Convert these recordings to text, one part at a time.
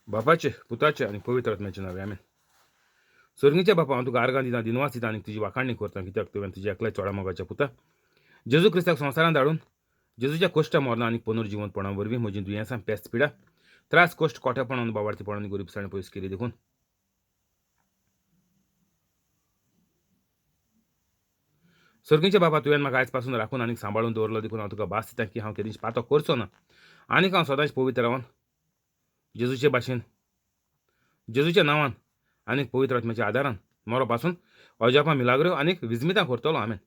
बापाचे, पुताचे आनी पवित्र आत्म्याचे नांवे, आमेन. सर्गीच्या बापा, हांव तुका आर्गां दिता, दिनवास दिता आनी तुजी वाखाणणी करता, कित्याक तुवें तुज्या एकल्या चोडा मोगाच्या पुता जेजू क्रिस्ताक संवसारांत धाडून जेजूच्या कश्ट मरणां आनी पुनर्जिवंतपणा वरवीं म्हजीं दुयेंसां, पेस्त, पिडा, त्रास, कश्ट, कोठेपण, बावार्थीपण आनी गरिबसाण पयस केली देखून. सर्गीच्या बाबा, तुवें म्हाका आयज पासून राखून आनी सांबाळून दवरलो देखून हांव तुका भास दिता की हांव केदींच पातो करचो ना आनीक हांव सदांच पवित्र रावन जेजूचे भाशेन, जेजूच्या नांवान आनीक पवित्र आत्म्याच्या आदारान मरो पासून अजापां, मिलाग्रो आनीक विजमितां करतलो. आमेन.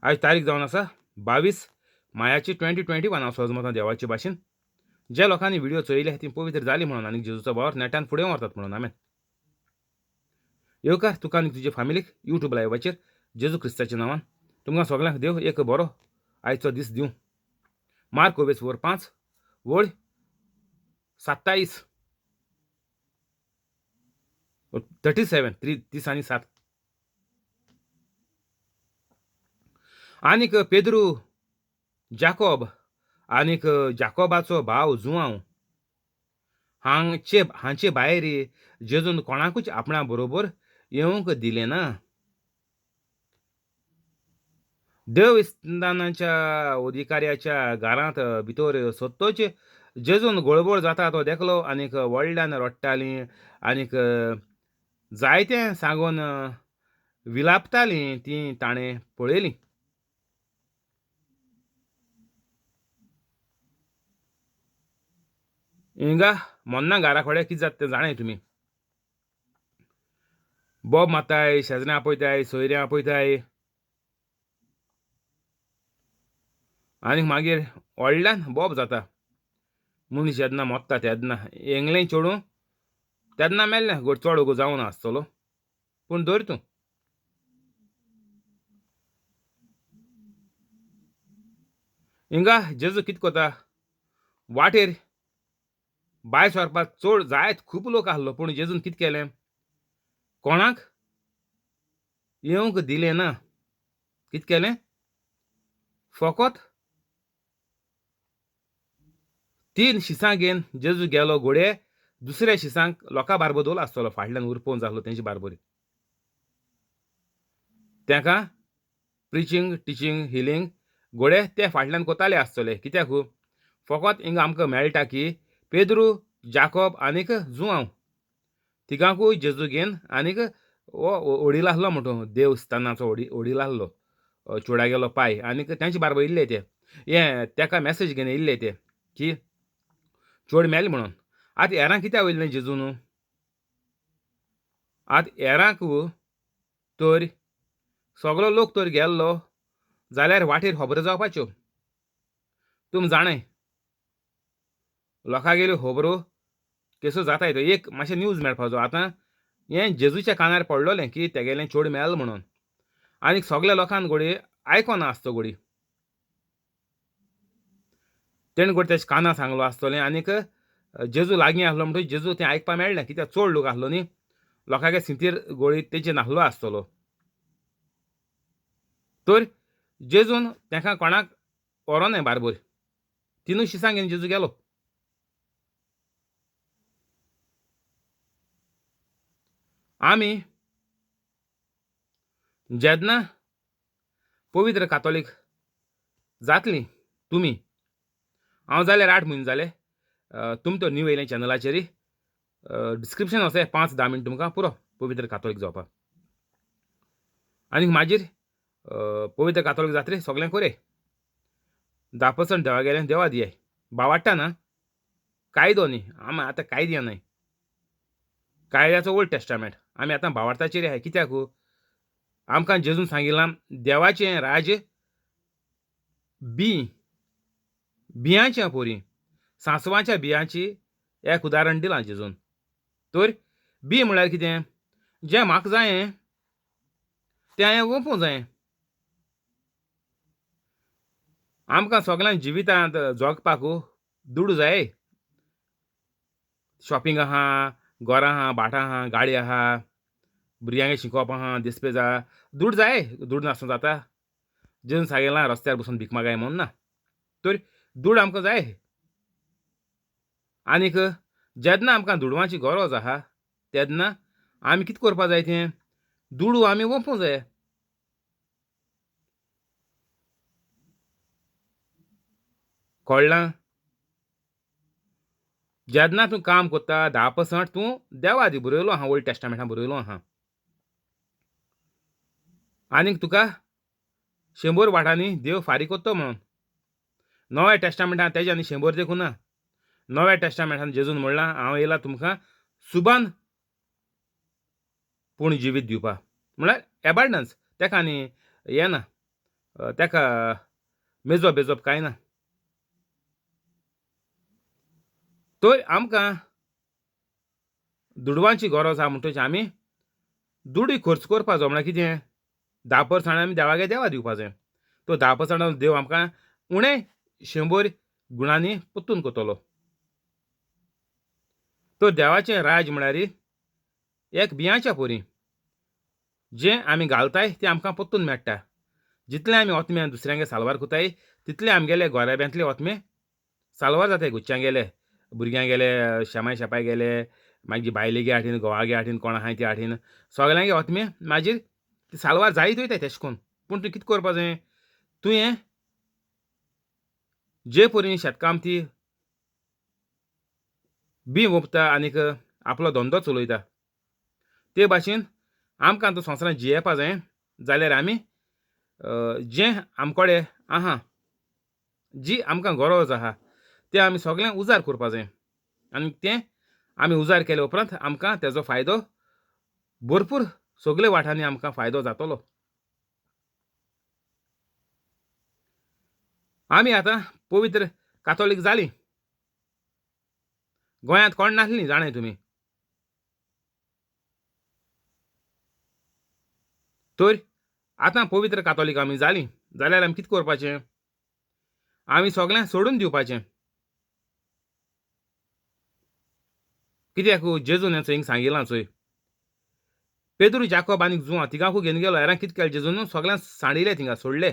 आयज तारीख जावन आसा 22 मायाची 2021. हांव सहजमतां देवाचे भाशेन ज्या लोकांनी व्हिडिओ चोयले ती पवित्र जाली म्हणून आनी जेजूचो वावर नेटान फुडें व्हरतात म्हणून. आमेन. येवकार तुका आनी तुजे फामिलीक यूट्यूब लायव्हाचेर जेजू क्रिस्ताच्या नांवान. तुमकां सगळ्यांक देव एक बरो आयचो दीस दिवं. मार्क ओवेस वर 5 वळ 27 37 30 आनी 7. आनीक पेद्रू, जाकोब आनीक जाकोबाचो भाव जुआंव हांचे हांचे भायर जेजून कोणाकूच आपणा बरोबर येवंक दिलें ना. देवस्थानाच्या अधिकाऱ्याच्या घरांत भितर सोदतोच जेजून गळबळ जाता तो देखलो आनीक व्हडल्यान रडटालीं आनीक जायतें सांगून विलापतालीं ती ताणें पळयली. हिंगा मोन्ना घरा कडेन कितें जाता तें जाणाय तुमी. बोब मारताय, शेजऱ्यां आपयताय, सोयऱ्यां आपयताय आनीक मागीर व्हडल्यान बोब जाता. मनीस जेन्ना मोत्ता तेन्ना हेंगलें चेडूं तेन्ना मेल्लें, गोड चड वगो जावन आसतलो, पूण धर तूं. हिंगा जेजू कितें करता, वाटेर भायर सरपाक चड जायत खूब लोक आसलो, पूण जेजून कितें केलें, कोणाक येवंक दिलें ना. कितें केलें, फकत 3 शिसां घेवन जेजू गेलो घोडे दुसऱ्या शिसांक लोकां बारबर दवरलो आसतलो, फाटल्यान उरपोवन जाल्लो तेंचे बारबर. तेका प्रिचींग, टिचींग, हिलींग घोडे ते फाटल्यान कोताले आसतले. कित्याक फकत हिंगा आमकां मेळटा की पेद्रू, जाकोब आनीक जुआंव तिगांकूय जेजू घेवन आनीक हो व्हडील आसलो म्हणटा, देवस्थानाचो व्हडील आसलो चेड्यागेलो पाय, आनीक तेंचे बारबर येयल्ले ते, हे तेका मॅसेज घेवन येयल्ले ते की चेड मेले म्हणून. आतां हेरांक कित्याक वयलें जेजून? आतां हेरांक तर सगलो लोक तर गेल्लो जाल्यार वाटेर खबरो जावपाच्यो. तुमी जाणाय लोकांगेल्यो खबरो केसो जाताय तो एक मातशें न्यूज मेळपाचो. आतां हें जेजूच्या कानार पडलोलें की तेगेलें चेडूं मेल म्हणून, आनीक सगल्या लोकांक घोडये आयकोना आसतो घोडी, तेणें घोडये तेच्या कानार सांगलो आसतलें. आनीक जेजू लागीं आसलो म्हणटकीर जेजू तें आयकपाक मेळ्ळें, कित्याक चड लोक आसलो न्ही, लोकांगे सिंतीर गोळी तेचेर नासलो आसतलो. तर जेजून तेका कोणाक व्हरोनाय बारबर, तिनूय शिसां घेवन जेजू गेलो. आमी जेन्ना पवित्र कातोलीक जातली तुमी, हांव जाल्यार 8 म्हयने जाले, तुमी तर न्यू येयलें चॅनलाचेर, डिस्क्रिप्शन आसा 5-10 मिनट तुमकां पुरो पवित्र कातोलीक जावपाक. आनी मागीर पवित्र कातोलीक जात्रे सगळें कोरे 10% देवा गेलें देवा दियाय, बावाडटा ना कायदो न्ही, आमी आतां कायद्या न्हय, कायद्याचो ओल्ड टेस्टामेंट, आमी आतां भावार्थाचेर आहाय. कित्याक आमकां जेजून सांगिलां देवाचें राज्य बी बियांच्या पोरी सांसवाच्या बियांची एक उदाहरण दिलां जेजून. तर बी म्हळ्यार कितें, जें म्हाका जायें तें हांवें ओंपूंक जायें. आमकां सगळ्यांक जिवितांत जगपाक दुडू जाय, शॉपिंग आहा, घरां आहा, भाटां आहा, गाडी आहा, भुरग्यांक शिकोवप आहा, दिसपे जाय, दुड जाय, दुड नासतना जाता. जेजून सांगिलां रस्त्यार बसून भीक मागाय म्हणून ना, तर दुड आमकां जाय. आनीक जेन्ना आमकां दुडवांची गरज आहा तेन्ना आमी कितें करपा जाय तें दुडू आमी वोंपूंक जाय. कळ्ळां? जेन्ना तूं काम करता 10% तूं देवा दी, बरयलो आहा ओल्ड टेस्टामेंटान बरयलो आहा. आनीक तुका 100 वाटांनी देव फारीक करता म्हणून. नव्या टेस्टामेंटान तेज्या आनी 100 देखून ना. नव्या टेस्टामेंटान जेजून म्हणलां हांव येयला तुमकां सुबान पूण जिवीत दिवपा, म्हळ्यार एबांडन्स. तेका आनी हें ना, तेका मेजप बेजप कांय ना. तर आमकां दुडवांची गरज आहा म्हणटच आमी दुडू खर्च करपा जाय. म्हळ्यार कितें 10% आमी देवागे देवा दिवपा जाय. तो 10% देव आमकां उणें 100 गुणांनी परतून करतलो. तर देवाचें राज म्हळ्यार एक बियांच्या परी, जें आमी घालताय तें आमकां परतून मेळटा. जितलें आमी ओतमे दुसऱ्यांगे साल्वार करताय तितलें आमगेले गोराब्यांतले ओतमे साल्वार जाताय. गुच्च्यांगेले भुरग्यांगेले, शेमाय शेपाय गेले, मागीर बायलेगे हाटीन, घोवागे हाटीन, कोण आहाय ते हाटीन, सगल्यांगे ओतमे मागीर ती साल्वार जायत वयताय तेश कोन्न. पूण तूं कितें करपा जाय, तुवें जे परी शेतकामती बी वोंपता आनीक आपलो धंदो चलयता ते भाशेन आमकां तो संवसारांत जियेवपा जाय जाल्यार आमी जें आमकोडे आहा, जी आमकां गरज आहा तें आमी सगळें उजार करपा जाय. आनी तें आमी उजार केले उपरांत आमकां तेजो फायदो भरपूर सगळे वाठारांनी आमकां फायदो जातलो. आमी आतां पवित्र कातोलीक जालीं. गोंयांत कोण नासलीं जाणाय तुमी. तर आतां पवित्र कातोलीक आमी जालीं जाल्यार आमी कितें करपाचें, आमी सगळें सोडून दिवपाचें. कित्याक जेजून हें चोय सांगिलां चोय, पेद्रू जाकोब आनी जुआं तिगांकू घेवन गेलो. हेरांक कितें केलें जेजून सगळ्यांक सांडिलें, थिंगा सोडले.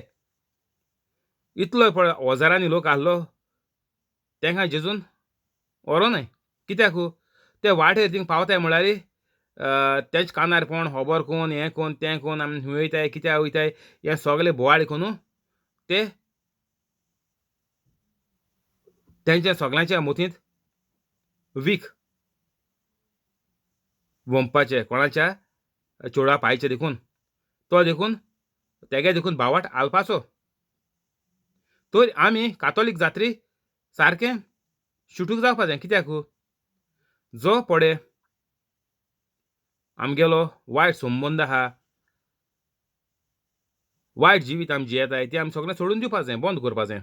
इतलो पळय हजारांनी लोक आहलो तेंकां जेजून व्हरोनाय. कित्याक ते वाटेर थिंग पावताय म्हळ्यार तेंच कानार कोण खबर कोण हें कोण तें कोण आमी खंय वयताय कित्याक वयताय हें सगळें बोवाळ करून ते तेंच्या सगळ्यांच्या मतींत वीख वोंपपाचें कोणाच्या चेडवा पायचें देखून तो देखून तेगे देखून बावाट आलपाचो. तर आमी कातोलीक जात्री सारकें शुटूक जावपा जाय. कित्याक जो पडे आमगेलो वायट संबंद आहा, वायट जिवीत आमी जियेताय तें आमी सगळें सोडून दिवपा जाय, बंद करपा जाय.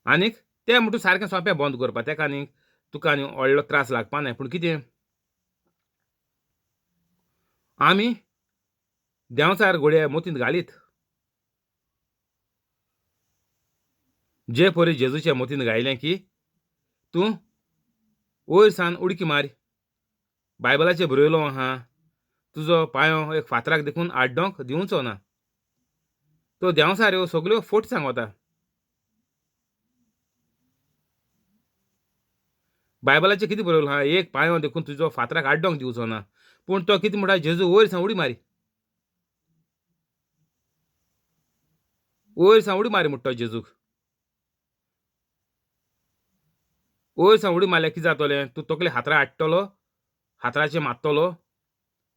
आनीक तें म्हणटू सारकें सोंपें बंद करपा, तेका आनीक तुका आनी व्हडलो त्रास लागपा नाय. पूण कितें आमी देंवचार घोडये मोतींत घालीत जे परी जेजूच्या मोतींत घायलें की तूं वयर सान उडकी मार, बायबलाचेर बरयलो आहा तुजो पांयो एक फातराक देखून आड्डोंक दिवचो ना. तो देंवचार ह्यो सगल्यो फोट सांगता. बायबलाचेर कितें बरयलो आहा, एक पांयो देखून तुजो फातराक आड्डोंक दिवचो ना. पूण तो कितें म्हणटा, जेजू वयर सान उडी मारी, वयर सान उडी मारी म्हणटा तो जेजूक. वयर सान उडी मारल्यार कितें जातलें, तूं तकले हातरा हाडटलो, हातराचेर मारतलो,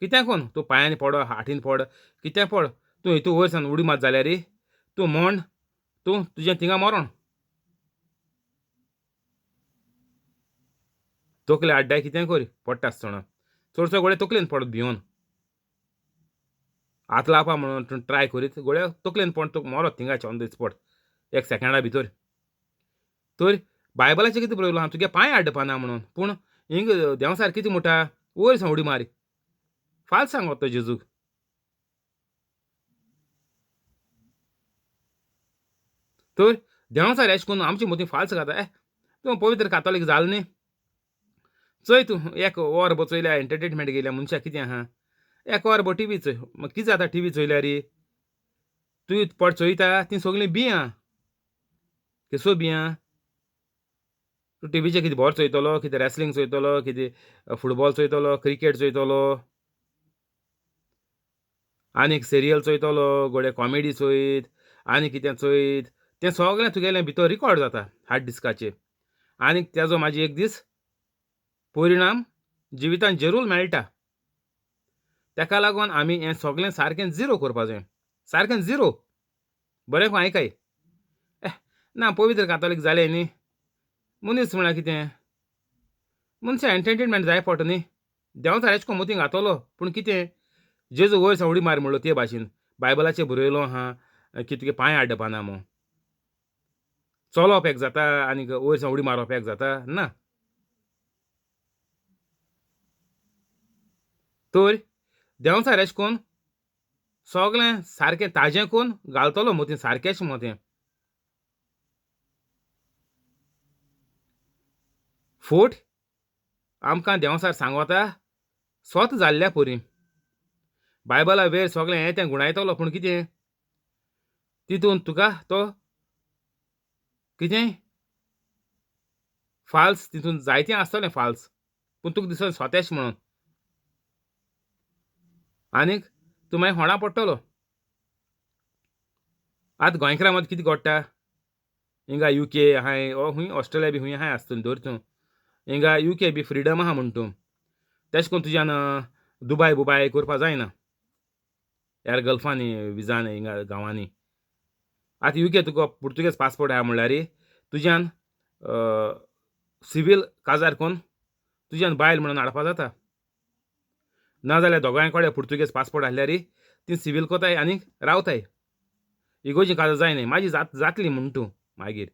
कितें कोन तूं पांयांनी पड, हाटीन पड, कितें पड, तूं हितू वयर सान उडी मार जाल्यार तूं म्हण तूं तुजें थिंगा मरोण. तकले आड्डाय कितें कर पडटा आसतना चडसो गोळे तकलेन पडत भिवन हात लावपा म्हणून तूं ट्राय करीत गोळे तकलेन पड तुका मरोत थिंगाचे ऑन the spot एक सेकंडा भितर. तर बायबलाचें कितें बरयलां आहा तुगे पांय आड्डपा ना म्हणून, पूण हिंग देंवचार कितें म्हणटा वयर सान उडी मारी, फाल्स सांगत तो जेजूक. तर देंवचार एश करून आमचे मदीं फाल्स घाता. ए तूं पवित्र कातोलीक जाल न्ही, चोय तूं एक वर बो चोयल्या एंटरटेनमेंट गेल्या मनशाक कितें आहा, एक वर बो टिवी चोय, मागीर कितें जाता टिवी चोयल्यार, तूं पड चोयता तीं सगळीं बियां, केसो बियां तूं टिवीचेर कितें बोर चोयतलो, कितें रॅसलिंग चोयतलो, कितें फुटबॉल चोयतलो, क्रिकेट चोयतलो, आनीक सिरियल चोयतलो, घोडये कॉमेडी चोयत, आनी कितें चोयत, तें सगळें तुगेलें भितर रिकॉर्ड जाता हार्ड डिस्काचेर आनीक तेजो मागीर एक दीस परिणाम जिवितांत जरूर मेळटा. तेका लागून आमी हें सगळें सारकें झिरो करपा जाय, सारकें झिरो. बरें करून आयकाय. ना पवित्र कातोलीक जालें न्ही, मनीस म्हळ्यार कितें, मनशां एंटरटेनमेंट जाय पडटा न्ही. देंवचार एशें कोन्न मोती घातलो पूण कितें जेजू वयर सावन उडी मार म्हणलो ते भाशेन बायबलाचेर बरयलो आहा की तुगे पांय आड्डपा ना म्हूण. चलोप एक जाता आनी वयर सावन उडी मारप एक जाता ना. तर देंवचार एशें कोन्न सगळें सारकें ताजें कोन्न घालतलो मोती सारकेंच मोतें. फोट आमकां देंवचार सांगोता स्वत जाल्ल्या परी. बायबला वेर सगळें हें तें गुणायतलो पूण कितें तितून तुका तो कितें फाल्स तितून जायतें आसतलें फाल्स, पूण तुका दिसतलें स्वतेश म्हणून आनीक तूं मागीर होणा पडटलो. आतां गोंयकारां मदीं कितें घडटा, हिंगा you के आहाय ओ खूंय ऑस्ट्रेलिया बी खूंय आहाय आसतली धर तूं, हिंगा you K B freedom आहा म्हण तूं, तेश कोन्न तुज्यान दुबाय बुबाय करपा जायना ह्या गल्फांनी विजान हिंगा गांवांनी. आतां you के तुका पुर्तुगेज पासपोर्ट आहा म्हणल्यार तुज्यान सिवील काजार कोन्न तुज्यान बायल म्हणून हाडपा जाता. नाजाल्यार दोगांय कडेन पुर्तुगेज पासपोर्ट आसल्यार ती सिवील कोताय आनी रावताय. इगोजी काजार जायना मागीर जातली म्हण तूं मागीर.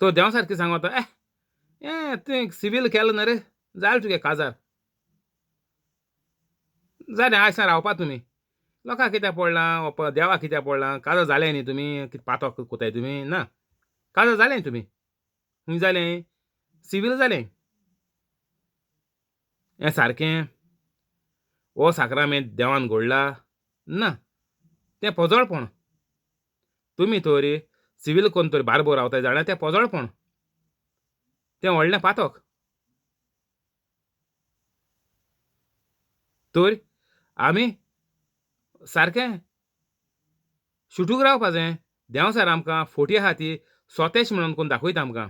तो देंव सारकें सांगता ए तुवें सिवील केलें ना रे, जालें तुगे काजार, जालें आयज सावन रावपा तुमी. लोकांक कित्याक पडलां, देवाक कित्याक पडलां, काजार जालें न्ही तुमी, कितें पातक कोताय तुमी ना, काजार जालें तुमी, खूंय जालें, सिवील जालें. हें सारकें हो साक्रामेंत देवान घडला ना, तें पोजोळपण. तुमी तर सिवील कोन्न तर बारबोर रावताय जाल्यार तें पोजोळपण, तें व्हडलें पातक. तर आमी सारकें शुटूक रावपा जाय. देंवचार आमकां फोटी आहा ती स्वतेश म्हणून कोण दाखयता आमकां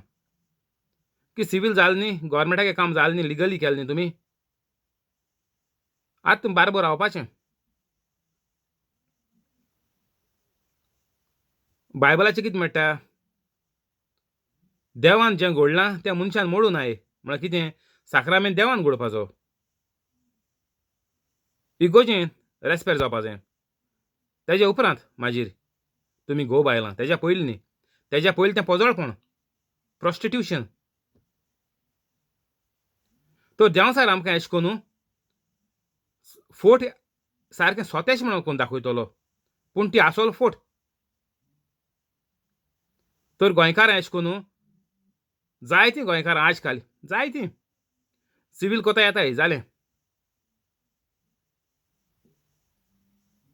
की सिवील जालें न्ही, गोवोरमेंटाचें काम जालें न्ही, लिगली केलें न्ही तुमी, आतां तुमी बारबोर रावपाचें. बायबलाचें कितें म्हणटा, देवान जें घडलां तें मनशान मोडूं नाय. म्हळ्यार कितें, साक्रामेंत देवान घडोवपाचो, इगोजेन रेस्पेर जावपा जाय. तेज्या उपरांत मागीर तुमी घोव बायलां, तेज्या पयलीं न्ही, तेज्या पयलीं तें पोजोळपण, प्रोस्टिट्यूशन. तर देंवचार आमकां एशें कोन्न फोट सारकें स्वतेश म्हणून कोण दाखयतलो, पूण ती आसोल फोट. तर गोंयकारां एशें कोन्न जायतीं गोंयकारां आज काल जायतीं सिवील कोता येताय जालें.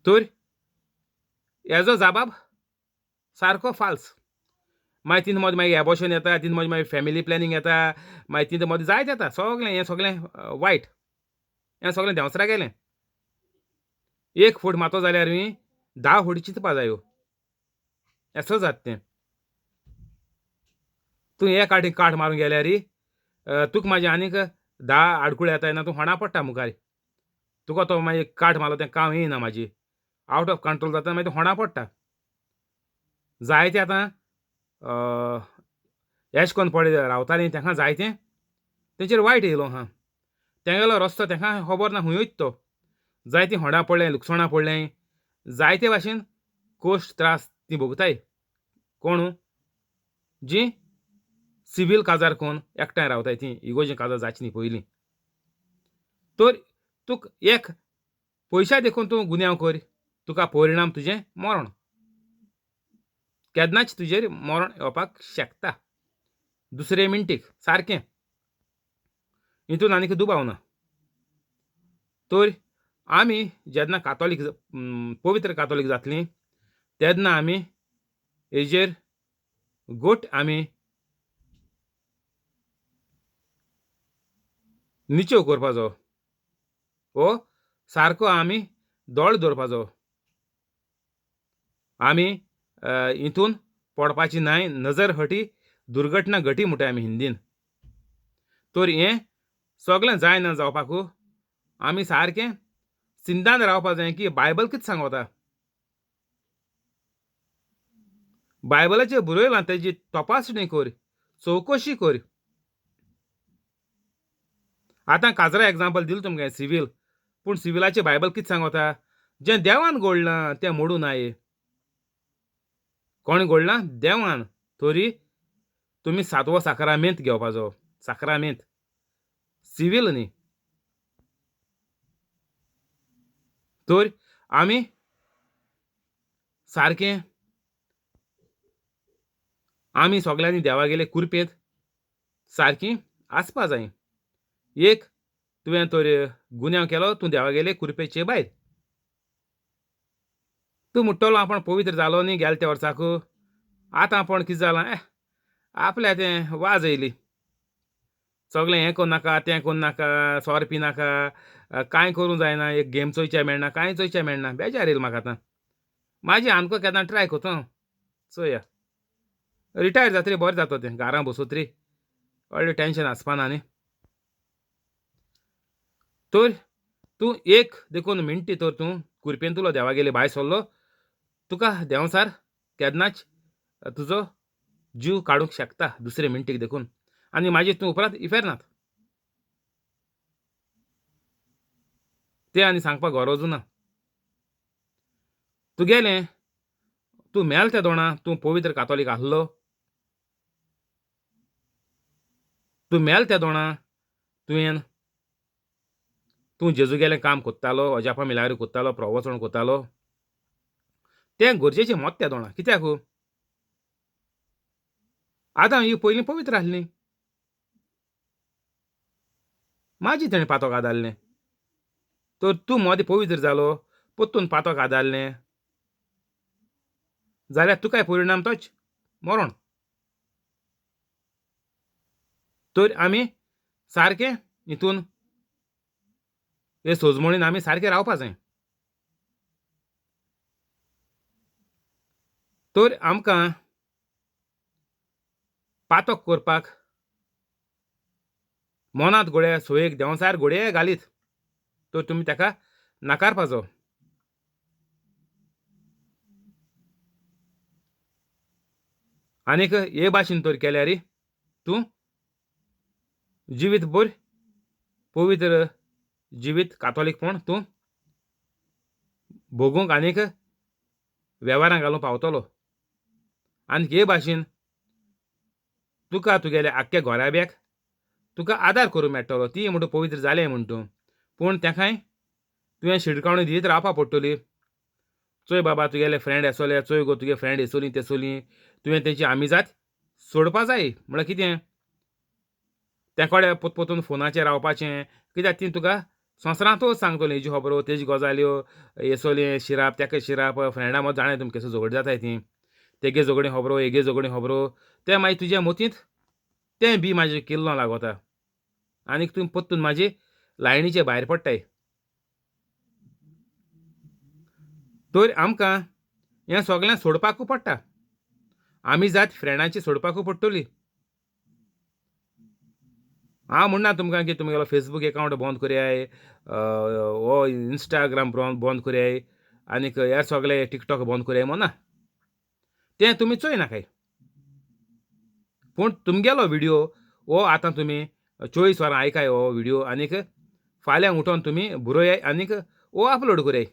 तर हेजो जबाब सारको फाल्स. मागीर तितून मदीं मागीर एबॉर्शन येता, तितून मदीं मागीर फॅमिली प्लॅनिंग येता, मागीर तितून मदीं जायतें येता, सगळें हें सगळें वायट, हें सगळें देंवचारा गेलें. एक फूट मातो जाल्यार न्ही 10 फूट चिंतपा जायो, एसो जाता तें. तूं एक आटी काठ मारून गेल्यार तुका मागीर आनीक 10 आडकुळे येताय ना, तूं होणा पडटा मुखार, तुका तो मागीर काठ मारलो तें काम येयना, मागीर आवट ऑफ कंट्रोल जाता, मागीर तूं होणा पडटा. जायते आतां एश कोन्न पळय रावतालीं तेंकां जायतें तेंचेर वायट येयलो आहा, तेंगेलो रस्तो तेंकां खबर ना खूंय वयता तो. जायतीं होणां पडलें, लुकसाणां पडलें, जायते भाशेन कश्ट त्रास तीं भोगताय. कोण जीं सिवील काजार कोन्न एकठांय रावताय तीं इगोर्जी काजार जायची न्ही पयलीं. तर तुका एक पयशा देखून तूं गुन्यांव कर, तुका परिणाम तुजें मरण, केन्नाच तुजेर मरण येवपाक शकता दुसरे मिनटीक सारकें, हितून आनीक दुबाव ना. तर आमी जेन्ना कातोलीक पवित्र कातोलीक जातलीं तेन्ना आमी हेजेर गोट आमी निचेव करपाचो हो सारको आमी दोळे दवरपाचो. आमी हितून पडपाची न्हय. नजर हटी दुर्घटना घटी म्हणटाय आमी हिंदीन. तर हें सगळें जायना जावपाकू आमी सारकें सिंदान रावपा जाय की बायबल कितें सांगता. बायबलाचेर बरयलां तेजी तपासणी कर, चवकशी कर. आतां काजरा एग्जाम्पल दिलें तुमकां सिवील, पूण सिविलाचें बायबल कितें सांगता? जें देवान घडलां तें मोडूं नाये. कोणें घडलां? देवान. तरी तुमी सातवो साक्रामेंत घेवपाचो, साक्रामेंत सिवील न्ही. तर आमी सारकें आमी सगल्यांनी देवागेले कुरपेंत सारकी आसपा जाय. एक तुवें तर गुन्यांव केलो, तूं देवागेले कुरपेचे भायर. तूं म्हणटलो आपूण पवित्र जालो न्ही गेले त्या वर्साक, आतां आपूण कितें जालां, आपल्या तें वाज येयली, सगळें हें करूं नाका तें करूं नाका, सोरो पिनाका, कांय करूं जायना, एक गेम चोयच्या मेळना, कांय चोयच्या मेळना, बेजार येयलो म्हाका आतां. मागीर आमकां केन्ना ट्राय करता हांव, चोया. रिटायर जातरी बरें जाता तें, घारां बसोतरी व्हडलें टेंशन आसपाना न्ही. तर तूं एक देखून मिनटी तर तूं कुरपेंतुलो देवागेले भायर सरलो, तुका देंवचार केन्नाच तुजो जीव काडूंक शकता दुसरे मिनटीक देखून, आनी मागीर तूं उपरांत इफेर्नात. तें आनी सांगपाक गरजू ना. तुगेलें तूं मेल त्या दोणा, तूं पवित्र कातोलीक आसलो, तूं मेल त्या दोणा, तुवें तूं जेजू गेलें काम कोत्तालो, अजापां मिलाग्री कोत्तालो, प्रवचन कोत्तालो, तें गरजेचें मत त्या दोणा. कित्याक आतां ही पयलीं पवित्र आसली, माजी तेणें पातक आदारलें. तर तूं मदें पवित्र जालो, परतून पातक आदारलें जाल्यार तुकाय परिणाम तोच मरण. तर आमी सारकें हितून हे सोजमणीन आमी सारकें रावपा जाय. तर आमकां पातक करपाक मनांत घोडये सोयेक देंवचार घोडये घालीत तर तुमी ताका नाकारपाचो. आनीक हे भाशेन तर केल्यार तूं जिवीत भर पवित्र जिवीत कातोलीकपण तूं भोगूंक आनीक वेव्हारां घालूंक पावतलो. आनी हे भाशेन तुका तुगेल्या आख्ख्या घोराब्याक तुका आदार करूंक मेळटलो. ती म्हणटा पवित्र जालें म्हण तूं, पूण तेकाय तुवें शिडकावणी दीत रावपा पडटली. चोय बाबा तुगेले फ्रेंड आसले, चोय गो तुगे फ्रेंड येसोली तेसोली, तुवें तेंची आमिजात सोडपा जाय. म्हळ्यार कितें त्या कडेन पोत पोतून फोनाचेर रावपाचें, कित्याक ती तुका संवसारांतूच सांगतली हेजी खबरो तेजी गजाल्यो, येसोली शिराप तेका शिराप, फ्रेंडा मदीं जाणा तुमकां केसो झगडी जाताय ती, तेगे झगडी खबरो हेगे झगडी खबरो, तें मागीर तुज्या मतींत तें बी मागीर किल्लो लागता आनीक तूं परतून मागीर लायनीचे भायर पडटाय. तर आमकां हें सगळें सोडपाकू पडटा, आमी जात फ्रेंडांची सोडपाकू पडटली. हांव म्हणना तुमकां की तुमगेलो फेसबूक एकावंट बंद करयाय, हो इंस्टाग्राम बंद करयाय आनीक हे सगळे टिकटॉक बंद करयाय म्हणना, तें तुमी चोय नाकाय. पूण तुमगेलो व्हिडियो हो आतां तुमी 24 वरां आयकाय हो व्हिडियो, आनीक फाल्यां उठोन तुमी बरोयाय आनीक हो अपलोड करयाय.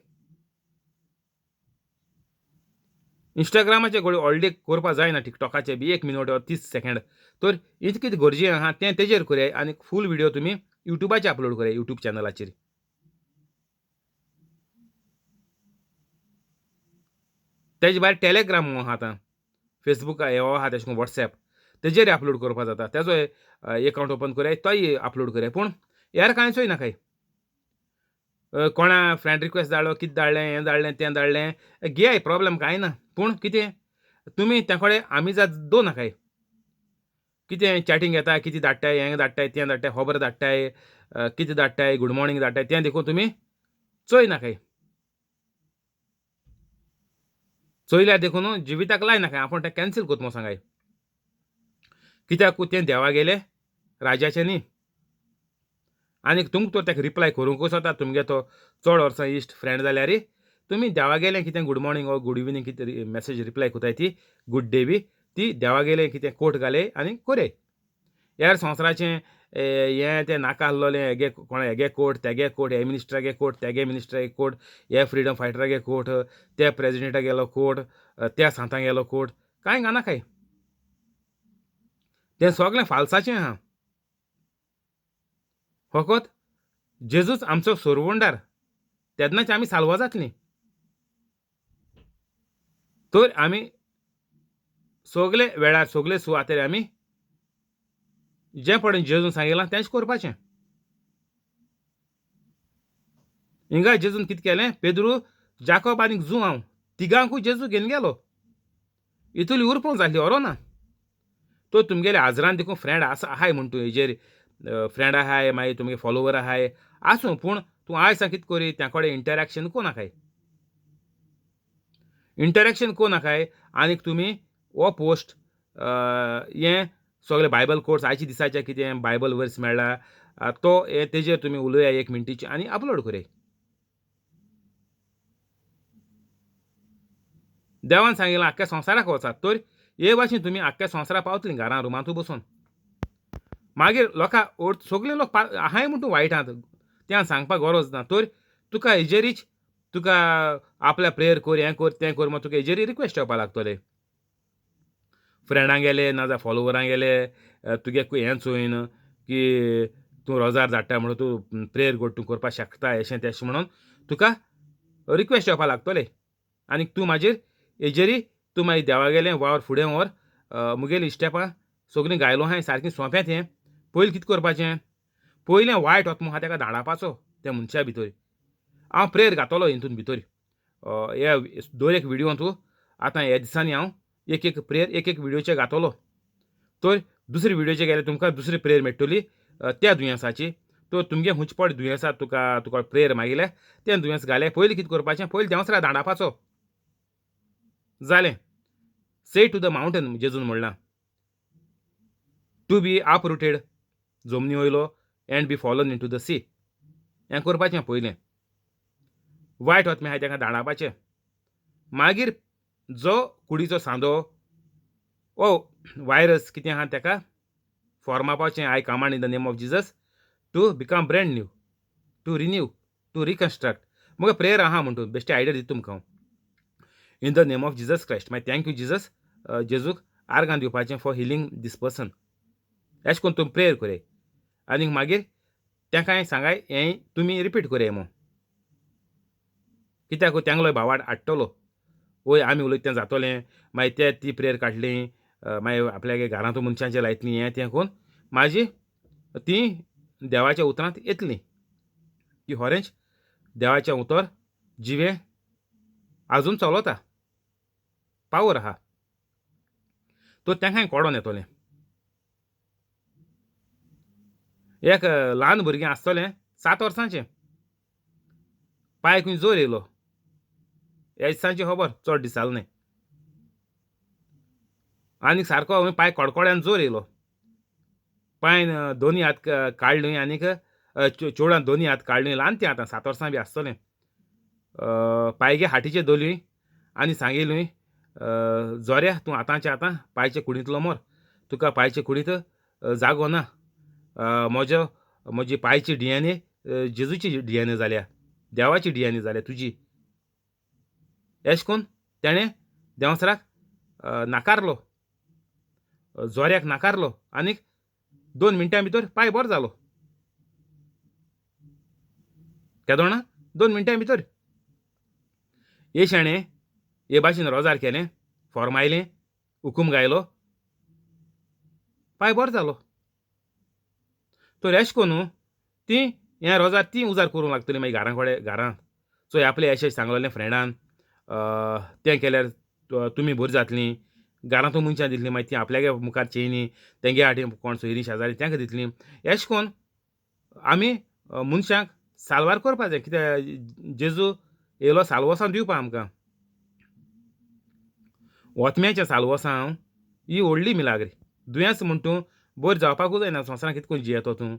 इंस्टाग्रामाचे घोडये व्हडले करपा जायना, टिकटॉकाचे बी 1 मिनट वा 30 सेकेंड, तर इतकें कितें गरजें आहा तें तेजेर करयाय आनी फूल व्हिडियो तुमी युट्यूबाचेर अपलोड करयाय, युट्यूब चॅनलाचेर. तेजे भायर टेलेग्राम आहा आतां, फेसबूक हे आहा तेशें करून वॉट्सएप तेजेर अपलोड करपा जाता, तेजो एकावंट ओपन करयाय, तोय अपलोड करयाय. पूण हेर कांय चोय नाकाय. कोणा फ्रेंड रिक्वेस्ट धाडलो, कितें धाडलें, हें धाडलें, तें धाडलें, घेयाय, प्रॉब्लम कांय ना. पूण कितें तुमी त्या कडेन आमी जात दवर नाकाय. कितें चॅटींग येता, कितें धाडटाय, हें धाडटाय, तें धाडटाय, खबर धाडटाय, कितें धाडटाय, गूड मॉर्निंग धाडटाय, तें देखून तुमी चोय नाकाय. चोयल्यार देखून जिविताक लाय नाकाय, आपूण तें कॅन्सील कोत म्हूण सांगाय. कित्याक तें देवा गेलें राजाचें न्ही. आनीक तुमकां तर ताका रिप्लाय करूंकूच वता, तुमगे तो चड वर्सां इश्ट फ्रेंड जाल्यार तुमी देवा गेलें कितें गूड मॉर्निंग वो गूड इवनींग कितें मॅसेज रिप्लाय कोताय ती गूड डे बी ती देवा गेलें कितें कोट घाले आनी कोरय. ह्या संवसाराचें हें तें नाका आसलोलें, हेगे कोणा हेगे कोट, तेगे कोट, हे मिनिस्टरागे कोट, तेगे मिनिस्टरागे कोट, हे फ्रिडम फायटरागे कोट, त्या प्रेजिडेंटा गेलो कोट, त्या सांता गेलो कोट, कांय घालनाकाय. तें सगळें फाल्साचें आहा. फकत जेजूच आमचो सोरवंडार, तेन्नाच आमी साल्वा जातलीं. तर आमी सगले वेळार सगले सुवातेर आमी जें पळय जेजून सांगिलां तेंच करपाचें. हिंगा जेजून कितें केलें, पेद्रू, जाकोब आनी जुआंव तिगांकूय जेजू घेवन गेलो. इतली उरपों जाल्ली ओरो ना. तो तुमगेले आजरान देखून फ्रेंड आसा आहाय म्हण तूं हेजेर फ्रेंड आहाय, मागीर तुमगे फॉलोवर आहाय, आसूं, पूण तूं आयज सावन कितें करी, त्या कडेन इंटरेक्शन कोनाकाय, इंटरेक्शन कोनाकाय. आनीक तुमी हो पोस्ट हें सगळे बायबल कोर्स आयच्या दिसाचें कितें बायबल वर्स मेळ्ळा तो हे तेजेर तुमी उलोवया एक मिनटीचे आनी अपलोड करया. देवान सांगिलां आख्ख्या संवसाराक वचात, तर हे भाशेन तुमी आख्ख्या संवसाराक पावतलीं घरां रुमांतू बसून. मागीर लोकां सगळे लोक आहाय म्हण तूं वायट आहात तें सांगपाक गरज ना. तर तुका हेजेरीच तुका आपल्या प्रेयर कर, हें कर, तें कर म्हण तुका हेजेरी रिक्वेस्ट येवपाक लागतले. फ्रेंडां गेले ना जाल्यार फॉलोवरां गेले तुगे हें चोयन की तूं रोजार धाडटा म्हणून तूं प्रेयर कर, तूं करपाक शकता अशें तेशें म्हणून तुका रिक्वेस्ट येवपाक लागतले. आनी तूं मागीर हेजेरी तूं मागीर देवा गेलें वावर फुडें व्हर. मुगेलीं स्टेपां सगळीं गायलो आहाय सारकीं सोंपें तें. पयलीं कितें करपाचें, पयलें वायट वता आहा तेका धाडावपाचो त्या मनशा भितर. हांव प्रेयर घातलो हितून भितर हे दर एक व्हिडियोंत. आतां ह्या दिसांनी हांव एक एक प्रेयर एक एक व्हिडियोचे घातलो, तर दुसरे व्हिडियोचे गेल्यार तुमकां दुसरी प्रेयर मेळटली त्या दुयेंसाची. तर तुमगे खंयचे पड दुयेंसा तुका तुका प्रेयर मागिल्ले तें दुयेंस घालें. पयलीं कितें करपाचें, पयलीं देंवसरा धाडावपाचो. जालें. से टू the mountain जेजून म्हणलां, टू बी अपरुटेड जमनी वयलो and be fallen into the sea. हें करपाचें पयलें. वायट वतलें आहाय ताका धाडावपाचें. मागीर जो कुडीचो सांदो ओ वायरस कितें आहा ताका फॉर्मापाचें, I command in the name of Jesus to become brand new, to renew, to reconstruct. मुगे प्रेयर आहा म्हणटू बेश्टे आयडिया दिता तुमकां हांव. In the name of Jesus Christ, मागीर thank you Jesus, जेजूक आर्गां दिवपाचें फॉर हिलींग दीस पर्सन. अशें करून तुमी प्रेयर करया आनी मागीर तेंकांय सांगाय हें तुमी रिपीट करया म्हूण. कित्याक तेंगलो भावार्थ हाडटलो, वय आमी उलयता तें जातोलें. मागीर ते ती प्रेयर काडली, मागीर आपल्यागे घरांत मनशांचें लायतलीं हें तें करून मागीर ती देवाच्या उतरांत येतलीं की खरेंच देवाचें उतर जिवें आजून चलता, पावर आहा. तो तेंकांय कोडोन येतोलें. एक ल्हान भुरगें आसतलें 7 वर्सांचें, पांय खंय जोर येयलो, ह्या दिसांची खबर, चड दीस जाले न्हय. आनी सारको पांय कडकड्यान जोर येयलो, पांयन दोनी हात काडले आनीक चेडवान दोनी हात काडले, ल्हान ती आतां 7 वर्सां बी आसतलें. पांयगे हाटीचे धरली आनी सांगिल्ली, जोऱ्या तूं आतांचे आतां पांयचे कुडींतलो मर, तुका पांयचे कुडींत जागो ना. म्हजो म्हजी पांयची डिएनए जेजूची डिएनए जाल्या, देवाची डिएनए जाल्या तुजी. एश कोन्न तेणें देंवसराक नाकारलो, जोऱ्याक नाकारलो आनीक 2 मिनटां भितर पांय बरो जालो. केदोणा 2 मिनटां भितर. हे शेणें हे भाशेन रोजार केलें, फॉर्मायलें, हुकूम गायलो, पांय बरो जालो. तर एश कोन्नू ती हें रोजार ती उजार करूंक लागतली मागीर घरां कडेन घरांत. चोय आपलें अशें सांगलेलें फ्रेंडान, तें केल्यार तुमी बरी जातलीं, घरांतू मनशां दितलीं, मागीर तीं आपल्यागे मुखार चेयनी तेंगे आटी कोण सोयरीं शेजारी तेंकां दितलीं. एशें कोन्न आमी मनशांक साल्वार करपा जाय, कित्याक जेजू येयलो साल्वोसांव दिवपा आमकां. ओतम्याचें साल्वोसांव ही व्हडली मिलाग्री. दुयेंस म्हण तूं बरी जावपाकूच जायना, संवसारांत कितें करून जियेतो तूं?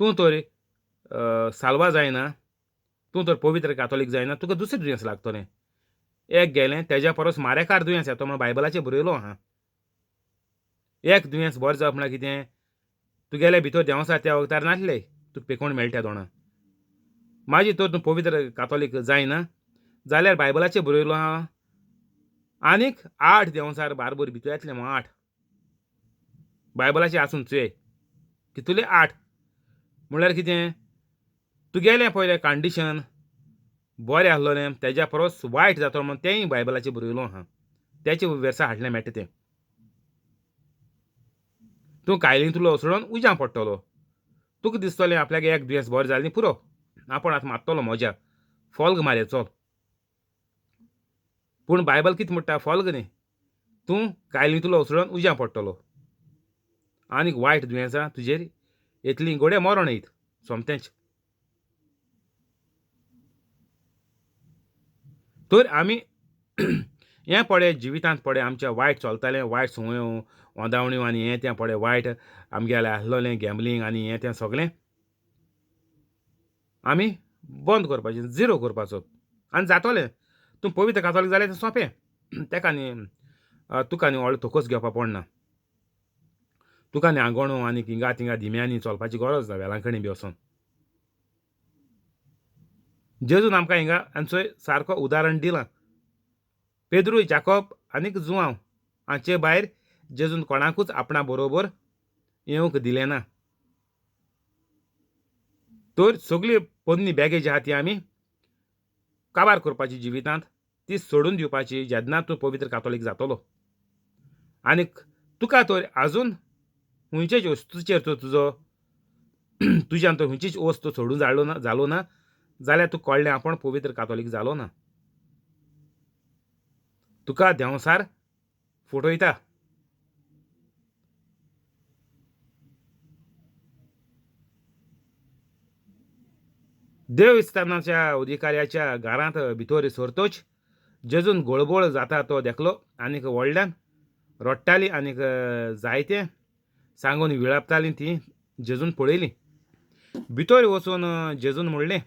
तूं तर साल्वार जायना, तूं तर पवित्र कातोलीक जायना, तुका दुसरें दुयेंस लागतलें. एक गेलें तेज्या परस मारेकार दुयेंस येता म्हण बायबलाचेर बरयलो आहा. एक दुयेंस बरें जावप म्हळ्यार कितें, तुगेले भितर देंव आसा त्या वखदार नासले तुका पेकोवण मेळटा दोणा. मागीर तर तूं पवित्र कातोलीक जायना जाल्यार बायबलाचेर बरयलो आहा आनीक 8 देंवचार बारबर भितर येतले म्हूण 8. बायबलाचेर आसून चोय कितले 8 म्हणल्यार कितें, तुगेलें पयलें कंडिशन बरें आसलोलें तेज्या परस वायट जातलो म्हूण तेंय बायबलाचेर बरयलो आहा. तेचे वेर्सा हाडलें मेळटा तें. तूं कायलींतलो उसळून उज्यां पडटलो, तुका दिसतलें आपल्याक एक दुयेंस बरें जालें पुरो, आपूण आतां मारतलो मजा, फोल्ग मारे चल. पूण बायबल कितें म्हणटा, फोल्ग न्ही, तूं कायलींतलो उसळून उज्यां पडटलो आनीक वायट दुयेंसां तुजेर येतलीं, घोडे मरण येयत सोमतेंच. तर आमी हें पळय जिवितांत पळय आमच्या वायट चलतालें, वायट संवयो वोंदावण्यो आनी हें तें पळय वायट आमगेलें आसलोलें गॅमलींग आनी हें तें सगळें आमी बंद करपाचें, झिरो करपाचो आनी जातोलें. तूं पवित्र कातोलीक जाल्यार तें सोंपें, तेका आनी तुका आनी व्हडलो तोकोस घेवपा पडना, तुका आनी आंगणो आनी हिंगा थिंगा दिम्यांनी चलपाची गरज ना, वेलांकणी बी वचोन. जेजून आमकां हिंगा हांचो सारको उदाहरण दिलां. पेद्रू, जाकोब आनीक जुआंव हांचे भायर जेजून कोणाकूच आपणा बरोबर येवंक दिलें ना. तर सगळी पोन्नी बॅगेज आहा ती आमी काबार करपाची जिवितांत, ती सोडून दिवपाची जेन्ना तूं पवित्र कातोलीक जातलो. आनीक तुका तर आजून खंयचेच वस्तूचेर तर तुजो तुज्यान तर खंयचीच वस्तू सोडून जालो ना जाल्यार तूं कळ्ळें आपूण पवित्र कातोलीक जालो ना. तुका देंवसार फटयता. देवस्थानाच्या अधिकाऱ्याच्या घरांत भितर सरतोच जेजून गोळबोळ जाता तो देखलो आनीक व्हडल्यान रडटाली आनीक जायते सांगून विळापताली ती जेजून पळयली. भितर वचून जेजून म्हणलें,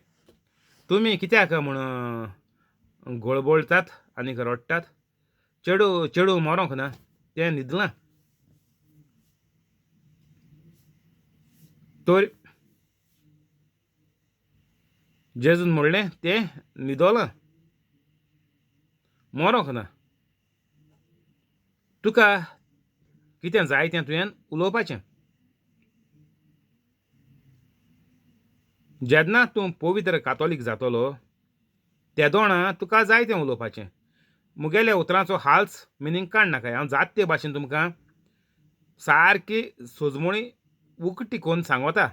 तुमी कित्याक म्हूण गोळबोळतात आनीक रडटात? चेडू चेडू मरोंक ना, तें न्हिदलां. तर जेजून म्हणलें, तें न्हिदलां, मरोंक ना. तुका कितें जाय तें तुवें उलोवपाचें. जेन्ना तूं पवित्र कातोलीक जातलो तेदोणा तुका जाय तें उलोवपाचें. मुगेल्या उतरांचो हाल्स मिनींग काडनाकाय. हांव जात ते भाशेन तुमकां सारकी सोजमणी उकटी करून सांगता,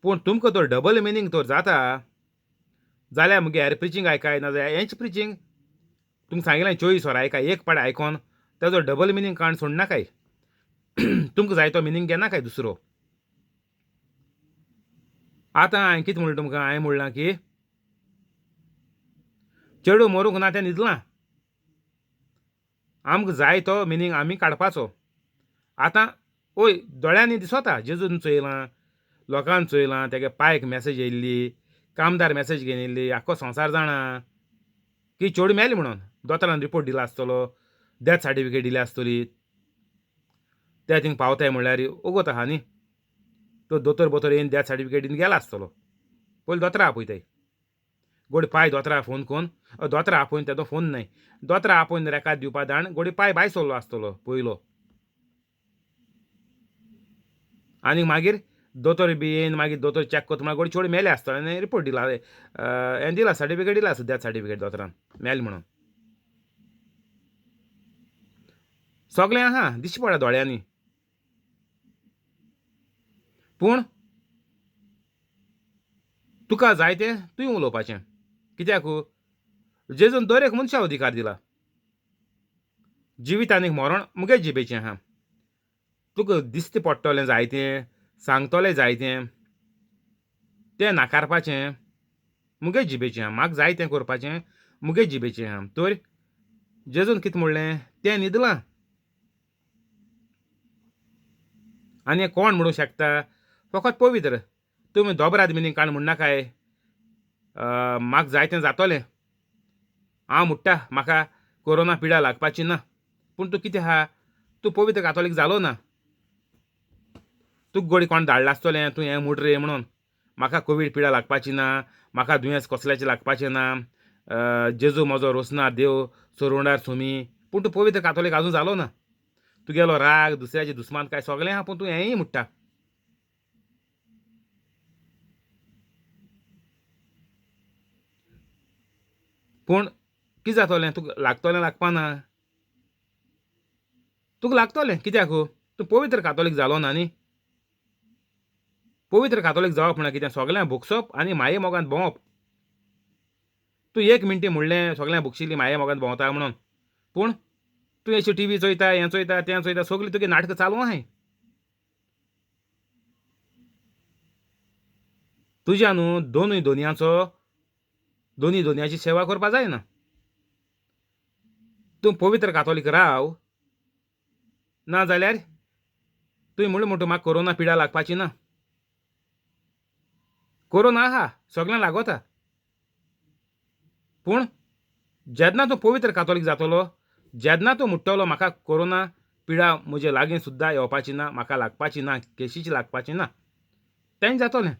पूण तुमकां तर डबल मिनींग तर जाता जाल्यार मुगे हेर प्रिचींग आयकाय, ना जाल्यार हेंच प्रिचींग तुमकां सांगिल्लें 24 वरां आयकाय, एक पाट आयकोन तेजो डबल मिनींग काडून सोडनाकाय. तुमकां जाय तो मिनींग घेनाकाय दुसरो. आतां हांवें कितें म्हणलें तुमकां, हांवें म्हणलां की चेडूं मरूंक ना तें न्हिदलां, आमकां जाय तो मिनींग आमी काडपाचो. आतां ओय दोळ्यांनी दिसता, जेजून चोयलां, लोकान चोयलां, तेगे पायक मॅसेज येयल्ली, कामदार मॅसेज घेवन येयल्ली, आख्खो संवसार जाणा की चेडूं मेलें म्हणून. दोतोरान रिपोर्ट दिला आसतलो, डेथ सर्टिफिकेट दिल्या आसतली, ते थिंग पावताय म्हणल्यार ओगोत आहा न्ही. तो दोतोर बोतोर येवन डेथ सर्टिफिकेट दिवन गेला आसतलो. पयलीं दोतोरा आपयताय, गोडी पाय दोतोरा फोन कोन्न, दोतोरा आपोवन तेजो फोन न्हय, दोतोरा आपोवन रेकाद दिवपा दाण गोडी पाय भायर सरलो आसतलो पयलो. आनी मागीर दोतोर बी येवन मागीर दोतोर चॅक करता म्हळ्यार गोडी चेडूं मेलें आसतलें आनी रिपोर्ट दिला, हें दिला, सर्टिफिकेट दिला आसता, डेथ सर्टिफिकेट दोतोरान मेलें म्हणून. सगळें आहा दिश्टी पडटा दोळ्यांनी, पूण तुका जाय तें तुवें उलोवपाचें. कित्याक जेजून दर एक मनशाक अधिकार दिला. जिवीत आनीक मरण मुगे जिबेचें आहा. तुका दिश्टी पडटलें जायतें, सांगतलें जायतें, तें नाकारपाचें मुगे जिबेचें आहा. म्हाका जाय तें करपाचें मुगे जिबेचें आहा. तर जेजून कितें म्हणलें, तें न्हिदलां. आनी कोण म्हणूंक शकता? फकत पवित्र. तुमी दोबराद मिनींग काण म्हणनाकाय म्हाका जाय तें जातलें, हांव म्हणटा म्हाका कोरोना पिडा लागपाची ना. पूण तूं कितें आहा, तूं पवित्र कातोलीक जालो ना. तुका गोडी कोण धाडलां आसतलें तूं हें म्हूण रे म्हणून, म्हाका कोवीड पिडा लागपाची ना, म्हाका दुयेंस कसल्याचें लागपाचें ना, जेजू म्हजो रोसना देव सोरुंडार सुमी. पूण तूं पवित्र कातोलीक आजून जालो ना. तुगेलो राग, दुसऱ्याचे दुस्मान काय सगळें आहा, पूण तूं हेंय म्हणटा. पूण कितें जातलें, तुका लागतलें लागपा ना? तुका लागतलें. कित्याक? तूं पवित्र कातोलीक जालो ना न्ही. पवित्र कातोलीक जावप म्हणल्यार कितें? सगळ्यांक भोगसप आनी माये मोगान भोंवप. तूं एक मिनटी म्हणलें सगळ्यांक भोगशिल्ली माये मोगान भोंवता म्हणून, पूण तूं अशी टी व्ही चोयता, हें चोयता, तें चोयता, सगळीं तुगे नाटकां चालू आहाय. तुज्या न्हू दोनूय दोनयांचो, दोनूय दोनयाची सेवा करपा जायना. तूं पवित्र कातोलीक राव, ना जाल्यार तुवें म्हणलें म्हणटा म्हाका कोरोना पिडा लागपाची ना. कोरोना आहा, सगळ्यांक लागता. पूण जेन्ना तूं पवित्र कातोलीक जातलो, जेन्ना तूं म्हणटलो म्हाका कोरोना पिडा म्हजे लागीं सुद्दां येवपाची ना, म्हाका लागपाची ना, केशीची लागपाची ना, तेंच जातलें.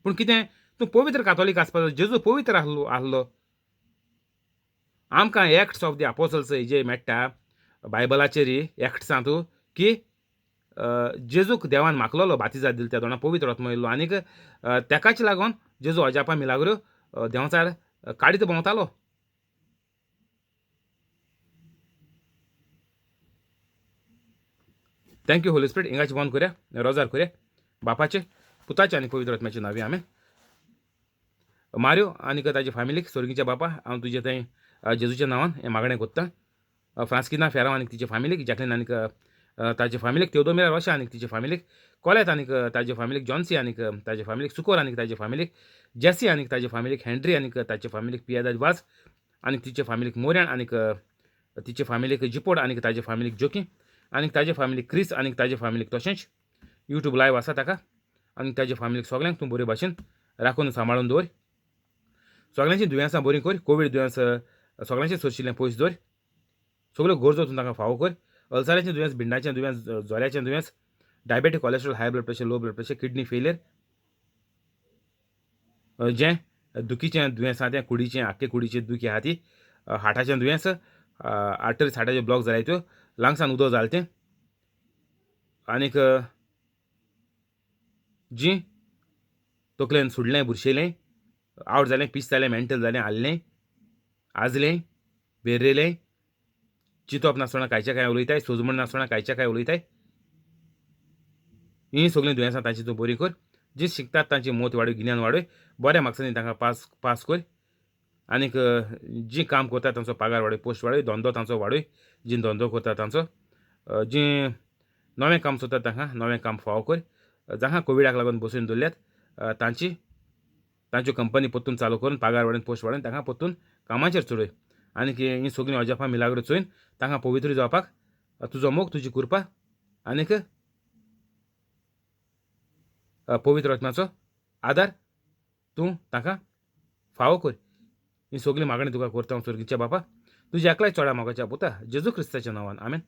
पूण कितें, तूं पवित्र कातोलीक आसपाचो. जेजू पवित्र आहलो आहलो. आमकां एक्ट्स ऑफ the apostles जे मेळटा बायबलाचेर एक्ट्सांत की जेजूक देवान मागलोलो बातिजाद दिल त्या दोणा पवित्र आत्मो येयल्लो आनीक तेकाच लागून जेजू अजापां मिलाग्रो देंवचार काडीत भोंवतालो. Thank you Holi spirit. हिंगाची बंद करया, रोजार करया. बापाचे, पुताचे आनी पवित्र आत्म्याचे नांवी आमेन. मार्यो आनी ताजे फामिलीक स्वर्गीच्या बापा, हांव तुजे थंय जेजूच्या नांवान हें मागणें कोत्ता. फ्रांस्किना फेरांव आनी तिचे फामिलीक, जॅकलीन आनीक ताजे फामिलीक, तेवदोमिरा रोशा आनी तिचे फामिलीक, कोलेत आनीक ताजे फामिलीक, जॉन्सी आनीक ताजे फामिलीक, सुकोर आनीक ताजे फामिलीक, जेसी आनीक ताजे फामिलीक, हेन्ड्री आनीक ताचे फामिलीक, पियादाद वाज आनी तिचे फामिलीक, मोऱ्यान आनीक तिचे फामिलीक, जिपोड आनीक ताजे फामिलीक, जोकी आनीक ताजे फामिलीक, क्रिस आनीक ताजे फामिलीक, तशेंच यूट्यूब लायव आसा ताका आनी ताजे फामिलीक सगळ्यांक तूं बरे भाशेन राखून सांबाळून दवर. सगळ्यांची दुयेंसां बरीं कर, कोवीड दुयेंस सगळ्यांचें सोंशिल्लें पयस दवर, सगळ्यो गरजो तूं तांकां फावो कर. अल्सराचें दुयेंस, भिंडाचें दुयेंस, जोऱ्याचें दुयेंस, diabetic, cholesterol, high blood pressure, low blood pressure, kidney failure, जें दुखीचें दुयेंस आहा तें कुडीचें, आख्खे कुडीचें दुखी आहा ती, हार्टाचें दुयेंस, आर्टरीज हार्टाचे ब्लॉक जाल्याय त्यो, लंग्सान उदक जालें तें, आनीक जीं तकलेन सुडलें, बुरशेलें, आवट जालें, पीस जालें, मेंटल जालें, हाल्लें, आजलें, बेर्रेलें, चिंतप नासतना कांयच्या कांय उलयताय, सोजमण नासतना कांयच्या कांय उलयताय, हीं सगळीं दुयेंसां तांची तूं बरी कर. जी शिकतात तांची मोत वाडय, गिन्यान वाडय, बऱ्या मार्क्सांनी तांकां पास पास कर. आनीक जीं काम करतात तांचो पगार वाडय, पोस्ट वाडय, धंदो तांचो वाडय, जीं धंदो करतात तांचो, जीं नवें काम सोदतात तांकां नवें काम फावो कर. जांकां कोविडाक लागून बसून दवरल्यात तांची तांच्यो कंपनी परतून चालू करून पगार वाडोवन पोस्ट वाडोवन तांकां परतून कामाचेर चडय. आनीक हीं सगळीं अजापां मिलाग्रो चोयन तांकां पवित्र जावपाक तुजो मोग, तुजी कृपा आनीक पवित्र आत्म्याचो आदार तूं तांकां फावो कर. ही सगळीं मागणी तुका करता हांव स्वर्गीच्या बापा, तुज्या एकल्याच चोडा मोगाच्या पुता जेजू क्रिस्ताच्या नांवान, आमेन.